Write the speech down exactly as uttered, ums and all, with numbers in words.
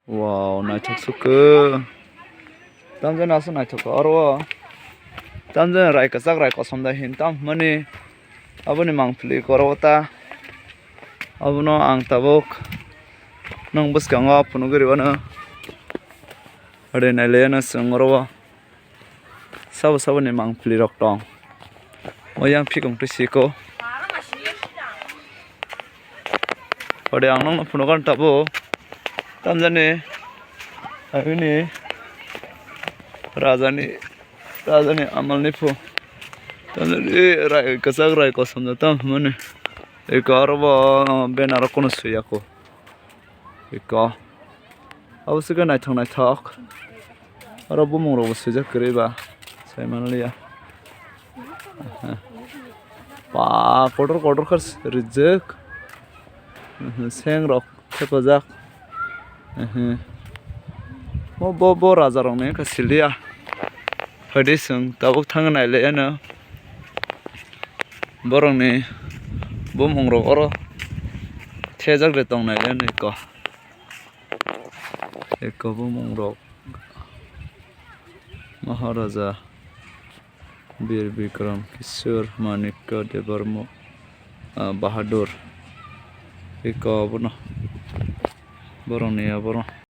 Wow, naithok sukhe. Tamjani aswk naithok kha oro o. Tamjani rai kwchak rai kosom da hin tam hwnmani. Aboni mangpili koro o ta. Abono ang tabuk nwng bwskango phunugwi rwino. Ade nailaiano chwng oro o. Sabo saboni mangpili rok tong. O yang phikong twi siko. Ode ang nokno phunukha tabuk. Tamjani. Abini. Rajani. Rajani amalni phu. Tamjani rai kwchak rai kosom da tam hwnmani. Eko aro bo banner o kono swiya ko. Eko. Abo se khe naithok naithok. Oro bumung rok bo swijak kwrwi ba. Sai manliya. Ba kotor kotor khe rijak. Seng rok thepajak. Bo, bo, bo raja rokni wngkha siliya. Phaidi chwng tabuk thang nailai ano. Borokni bumung rok oro thejak de tong nailai ano eko. Eko bumung rok Maharaja Bir Bikram Kishore Manikya Debbarma, ah, Bahadur. Eko abono borokni oborok